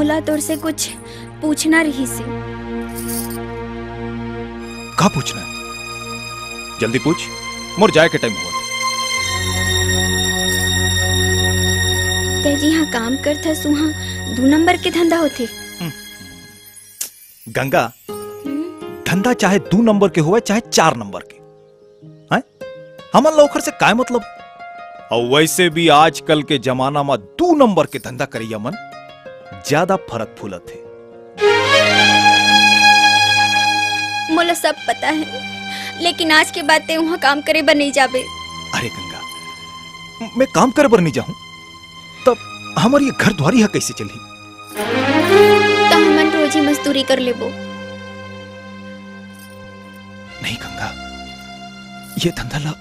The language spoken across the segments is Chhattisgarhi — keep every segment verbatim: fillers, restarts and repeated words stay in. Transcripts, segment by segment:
ला तोर से कुछ पूछना रहिस हे। का पूछना? जल्दी पूछ, मोर जाए के टाइम होवत। तैं जिहाँ काम करथस, उहाँ दू नंबर के धंधा होथे। हम्म। गंगा, हम्म? धंधा चाहे दू नंबर के होवय, चाहे चार नंबर के, हैं? हमन ला ओखर से काय मतलब? अउ वैसे भी आजकल के जमाना म दू नंबर के धंधा करइया मन ज्यादा फरत फूलत हे। मोला सब पता हे, लेकिन आज के बाद तैं उहाँ काम करे बर नइ जाबे। अरे गंगा, मैं काम करे बर नइ जाहूँ, तब हमर ये घर दुवारी ह कइसे चलही? त हमन रोजी मजदूरी कर लेबो। नहीं गंगा, ये धंधा ला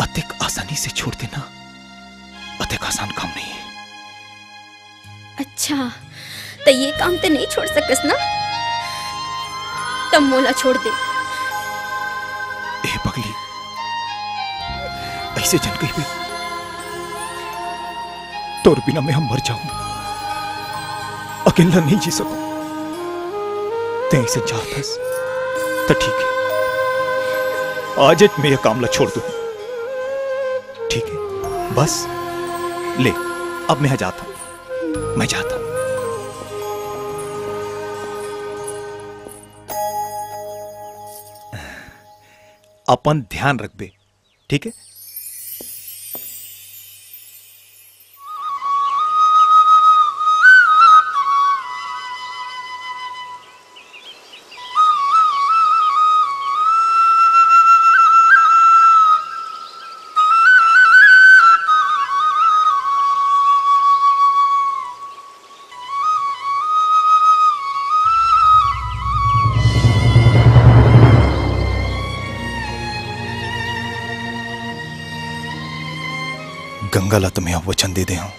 अतेक आसानी से छोड़ देना, अतेक आसान काम नहीं है। अच्छा, त ये काम तैं नहीं छोड़ सकस ना? तब मोला छोड़ दे। ए पगली, ऐसे जन कहिबे, तोर बिना मैं हम मर जाहूं, अकेला नहीं जी सकूं। तैं ऐसे चाहत हस, त ठीक है, आज मैं ये काम ला छोड़ दूं, ठीक है? बस ले, अब मैं जात हूं, मैं जात हूं। अपन ध्यान रखबे, ठीक है? गंगा ला तो मैं वचन दे दे हूं,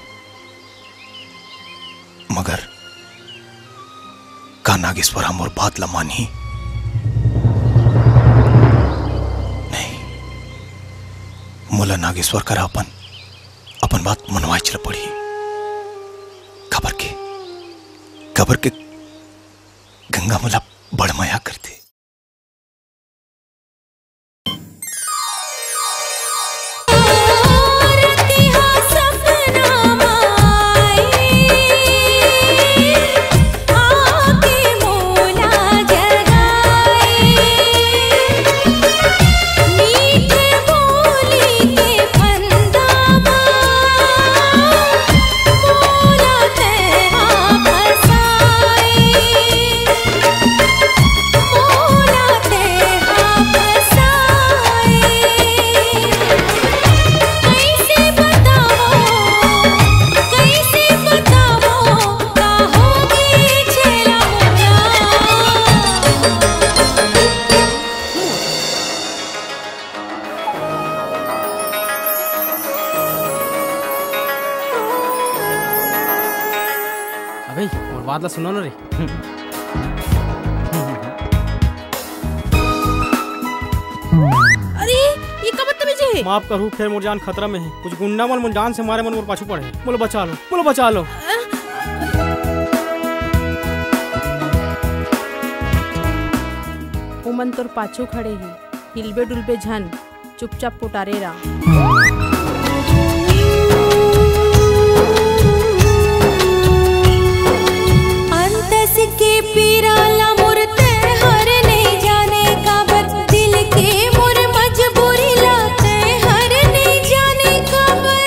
मगर का नागेश्वर ह मोर बात ला मानही? नहीं, मोला नागेश्वर करा अपन, अपन बात मनवाएच ला पड़ही। काबर के, काबर के गंगा मोला बड़ मया करथे। अबे, मोर बात ला सुनो ना रे। अरे, ये का बदतमीजी हे? माफ करहू, फेर मोर जान खतरा में हे। कुछ गुंडा मन मोर जान से मारे मन मोर पाछू पड़े हे। मोला बचा लो, मोला बचा लो। ओमन तोर पाछू खड़े हे, हिलबे डुलबे झन। चुपचाप पुटारे रह। अंतस के पीरा ला मोर तैं हर नहीं जाने काबर, दिल के मोर मजबूरी ला तैं हर नहीं जाने काबर।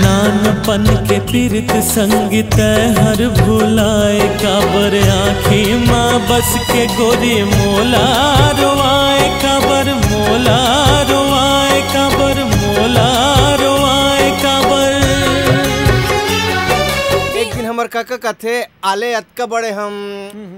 नानपन के पीरित संग तैं हर भुलाए काबर, आँखी मा बस के गोरी मोला रोवाए काबर, मोला रोवाए काबर, मोला रोवाए काबर। एक दिन हमर काका कथे, आले अतका बड़े हम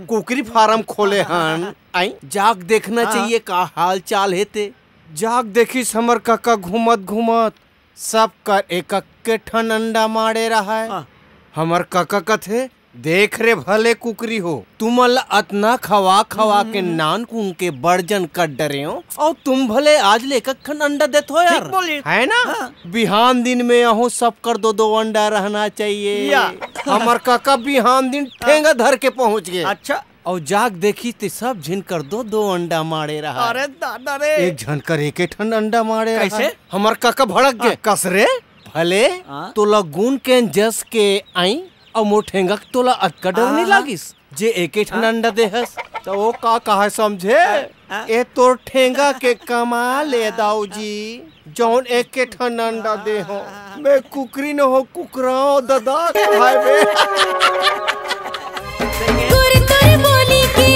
कुकरी फार्म खोले हन, आई जाग देखना हाँ। चाहिए का हाल चाल हे ते। जाग देखिस हमर काका घूमत घूमत, सब कर एक अक्के ठन अंडा माड़े रहय। हाँ। हमर काका कथे, देख रे भले कुकरी हो, तुमन ला अतना खवा खवा के नान कुन के बड़ जन कर डरे हो, अउ तुम भले आज ले एक ठन अंडा देत हो यार, ठीक बोलिस। है ना? हाँ। बिहान दिन में अहू सब कर दो दो अंडा रहना चाहिए। या। हमर काका बिहान दिन ठेंगा धर के पहुंच गे। अच्छा। अउ जाग देखी ते सब झिन कर दो दो अंडा मारे रहा। अरे दादा रे। एक झन कर एके ठन अंडा मारे रहा। कैसे? हमर काका भड़क गे। हाँ। कस रे? भले हाँ? तोला गुन के जस के आई, अउ मोर ठेंगा के तोला अतका डर हाँ, नहीं हाँ। लागिस, जे एके ठन हाँ। अंडा देहस। त ओ का कहा समझे? हाँ। ए तोर ठेंगा के कमाल ए दाऊ जी, जौन एके ठन अंडा देहो। मैं कुकरी न हो, कुकराओ ददा खाए बे। गुर गुर बोली के,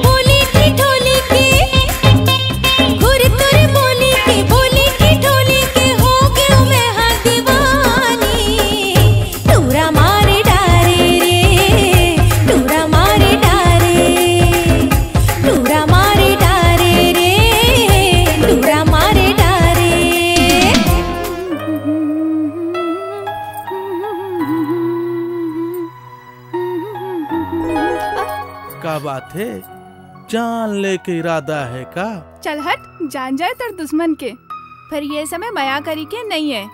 बोली ठिठोली के, गुर गुर बोली के, बोली ठिठोली के, हो गयो मैं हाँ दीवानी। टूरा मारे डारे रे, टूरा मारे डारे, टूरा मारे डारे रे, टूरा मारे डारे। का बात है? जान लेके इरादा है का? चल हट, जान जाए तोर दुश्मन के। पर ये समय मया करी के नहीं है।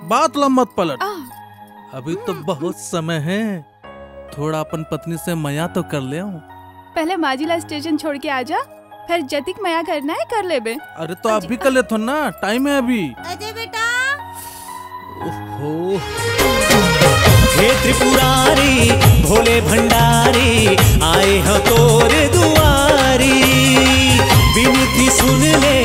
बात ला मत पलट। आह। अभी तो बहुत समय है, थोड़ा अपन पत्नी से मया तो कर ले। पहले माँ जी ला स्टेशन छोड़ के आ जा, फिर जतिक मया करना है कर लेबे। अरे तो अभी कर लेथो ना, टाइम है अभी। अजय बेटा। ओहो। हे त्रिपुरारी, भोले भंडारी, आए हो तोर दुआरी। विनती सुन ले,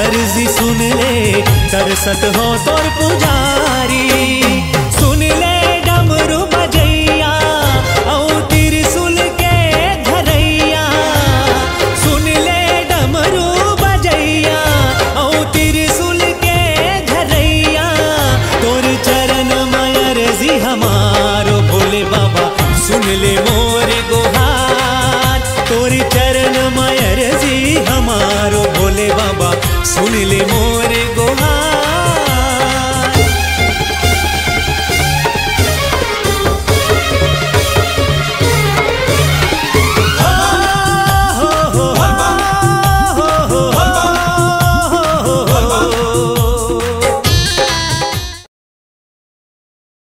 अर्जी सुन ले, तरसत हो तोर पुजारी। सुन ले डमरू बजैया, औ त्रिशूल के धरैया। सुन ले डमरू बजैया, औ त्रिशूल के धरैया। तोर चरण में अर्जी हमारो भोले बाबा, सुन ले मोर गोहार। तोर चरण में अर्जी हमारो भोले बाबा, सुन ले मोर गोहार।